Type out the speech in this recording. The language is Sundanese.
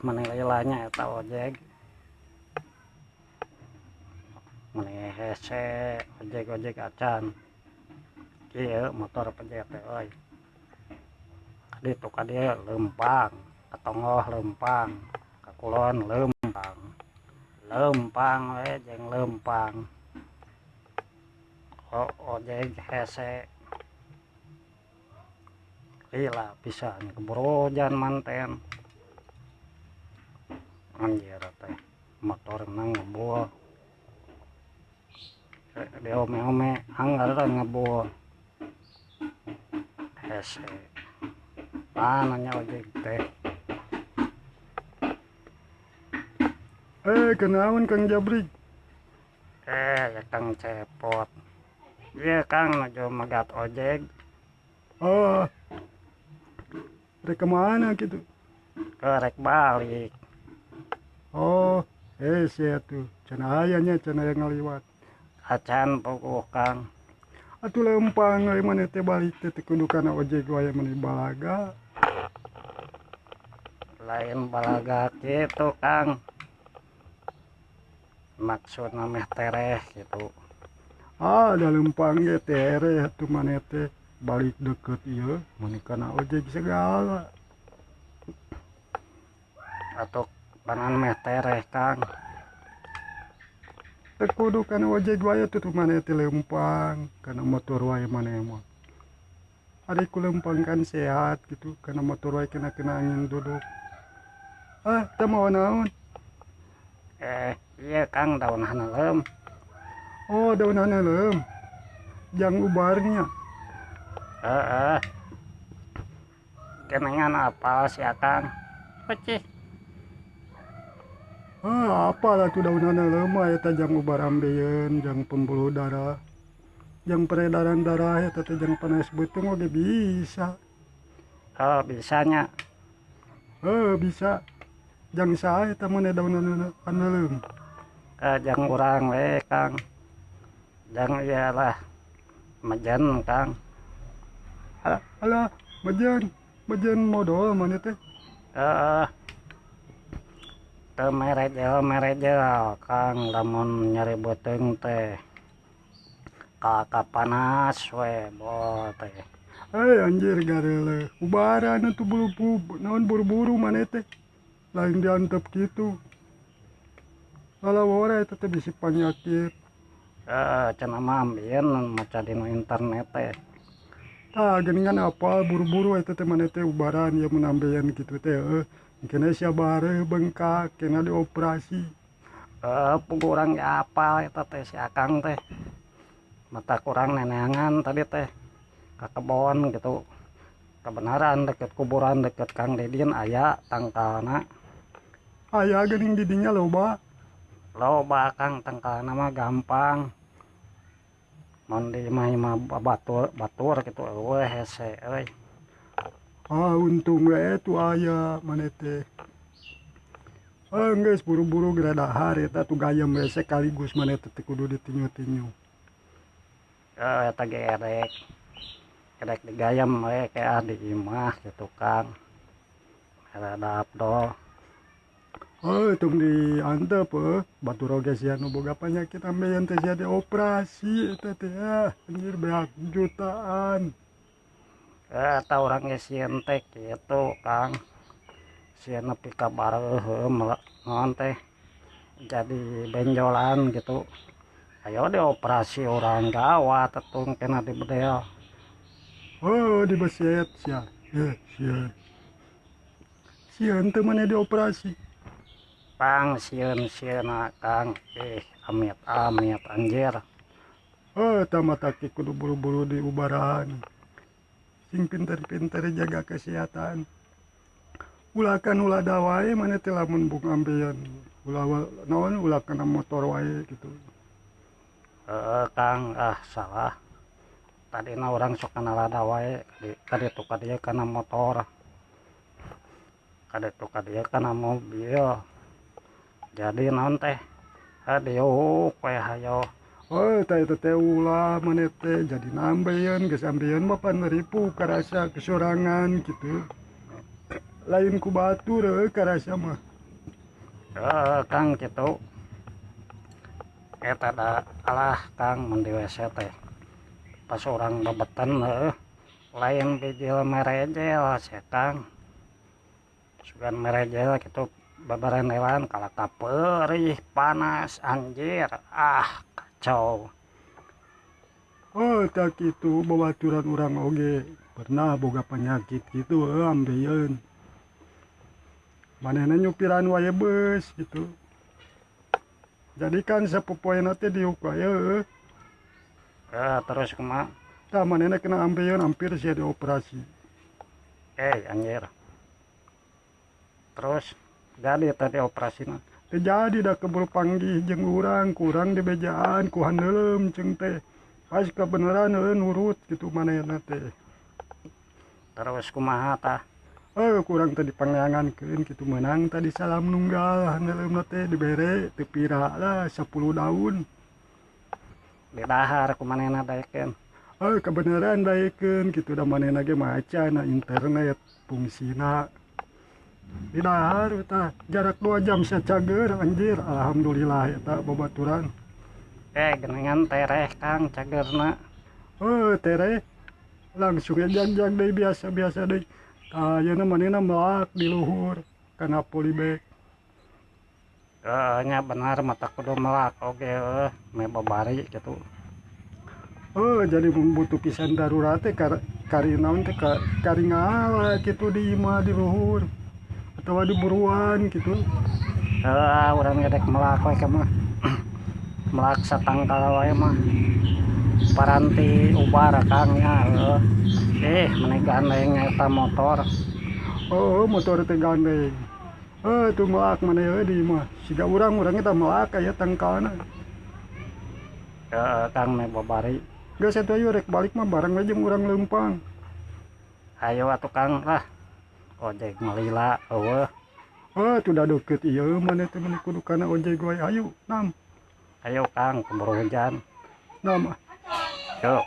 Meni lila nya eta ojek. Meni hese ojek-ojek acan. Ieu motor pejet teh euy. Kaditu ka dieu leumpang, ka tonggoh leumpang, ka kulon leumpang. Leumpang we jeung leumpang. Ojek hese. Lila pisan keburu hujan manten. Anjir teh motorna ngebul. Diome-ome anggar ngebul. Hese. Mana nya ojek teh. Eh, kenaon Kang Jabrik? Eh, Kang Cepot. Iya Kang, nuju megat ojek. Oh, rek kemana gitu? Rek balik. Oh, sia tuh. Cenah aya nya, cenah aya ngaliwat. Acan puguh Kang. Atuh lempang euy maneh teh balik teh teu kudu kana ojek wae maneh balaga. Lain balaga kitu Kang. Maksudna meh tereh gitu. Ah, da lempang ge tereh atuh maneh teh balik deket ieu maneh kana ojek segala. Atuh panan meh tereh Kang. Teu kudu kana ojek wae atuh maneh teh lempang kana motor wae maneh mah. Ari ku lempang kan sehat gitu kana motor wae kena-kena angin duduk. Ah, teh mawa naon? Iya Kang, daun haneuleum. Oh, daun haneuleum. Jang ubarnya. Heeh. Kenangan apa si Akang? Pecih. Ah, apalah tuh daun haneuleum mah eta jang ubar ambeien, jang pembuluh darah. Jang peredaran darah eta teh jang panas beuteung oge bisa. Oh, bisanya. Heuh, bisa. Jang saha eta maneh daun haneuleum? Jang urang we Kang. Jang iyalah mejen Kang. Alah, alah, mejen, mejen modol maneh teh. Heeh. Teu merejel-merejel Kang lamun nyeri beuteung teh. Ka panas we bol teh. Anjir gareuleuh. Ubaran atuh bulu naon buru-buru maneh teh. Lain diantep kitu. Lalawora eta teh bisi panyakit. Heeh, cenah mah ambieun maca dina internet teh. Tah geuningan apal buru-buru eta teh maneh teh ubaran ieu mun ambeien kitu teh heuh. Engkena sia bareuh bengkak, kena dioperasi. Heeh, puguh urang ge apal eta teh si Akang teh. Mata kurang neneangan tadi teh ka kebon gitu. Kebenaran deket kuburan deket Kang Didin aya tangkalna. Aya geuning di dinya loba. Loba Kang, tangkalna mah gampang. Mun di imah-imah batur, batur kitu eueuh hese euy. Ah, untung we tuh aya maneh teh. Ah, geus buru-buru geura dahar eta tuh gayem we sekaligus maneh teh teu kudu ditinju-tinju. Eta ge erek. Erek digayem we kayak di imah gitu Kang. Rada abdol. Oh, tong diantep heuh. Batur oge sia nu boga panyakit ambeien teh sia dioperasi eta teh. Ah, anjir beak jutaan. Eta urang ge sieun teh kitu Kang. Sieun nepi ka bareuh heuh naon teh jadi benjolan gitu. Ayo dioperasi urang gawat atuh kena dibedel. Oh, dibeset sia. Sieun. Sieun teu maneh dioperasi. Pang sieun-sieuna Kang. Ih, amit-amit anjir. Oh, eta mah taki kudu buru-buru diubaran. Sing pinter-pinter jaga kesehatan. Ulah kan ulah da wae maneh teh lamun bung ambeien. Ulah naon ulah kana motor wae gitu. Heeh Kang, ah salah. Tadina urang sok kana lada wae, kaditu ka dieu kana motor. Kaditu ka dieu kana mobil. Jadi naon teh? Diuk we hayo. Oh, teh eta teh ulah maneh teh jadi nambeien geus ambeien mah pan ripuh karasa kesorangan gitu. Lain ku batur heuh karasa mah. Heeh Kang kitu. Eta da alah Kang mun di WC teh. Pas urang bebeten heuh lain bijil merejel sia Kang. Sugan merejel kitu babarendelan kalah ka peurih panas anjir ah kacau. Oh tah kitu babaturan urang oge pernah boga penyakit kitu heuh ambeien. Manehna nyupiran wae beus kitu. Jadi kan sapopoena teh diuk wae heuh. Terus kumaha? Tah manehna kena ambeien hampir sia dioperasi. Anjir. Terus jadi tadi operasina? Teu jadi da keburu panggih jeung urang, ku urang dibejaan ku handeuleum ceung teh. Pas kabeneran heuh nurut kitu manehna teh. Terus kumaha tah? Ku urang teh dipangeangankeun kitu meunang tadi salam nunggal handeuleumna teh dibere teu pira lah 10 daun. Didahar ku manehna daekeun. Kabeneran daekeun kitu da manehna ge maca na internet fungsina. Didahar tah jarak 2 jam sacager anjir alhamdulillah eta babaturan. Geningan tereh Kang cagerna. Tereh langsung jagjag deui biasa-biasa deui. Tah ayeuna manehna melak di luhur kana polybag. Nya benar mata kudu melak oge heuh meh babari kitu. Jadi mun butuh pisan darurat teh kari naon teh kari ngala kitu di imah di luhur atawa di buruan kitu. Urang ge dek melak we mah. Melak satangkal wae mah. Paranti ubar Kang nya heuh. Meni gandeng eta motor. Oh, motor teh gandeng. Tuh melak maneh heuh di imah. Siga urang eta melak aya tangkalna. Kang meh babari. Geus atuh ayo rek balik mah bareng we jeung urang leumpang. Ayo atuh Kang lah. Ojek melila eueuh. Tuh da deukeut ieu maneh teh meni kudu kana ojek wae ayo nam. Ayo Kang keburu hujan. Nam. Yuk.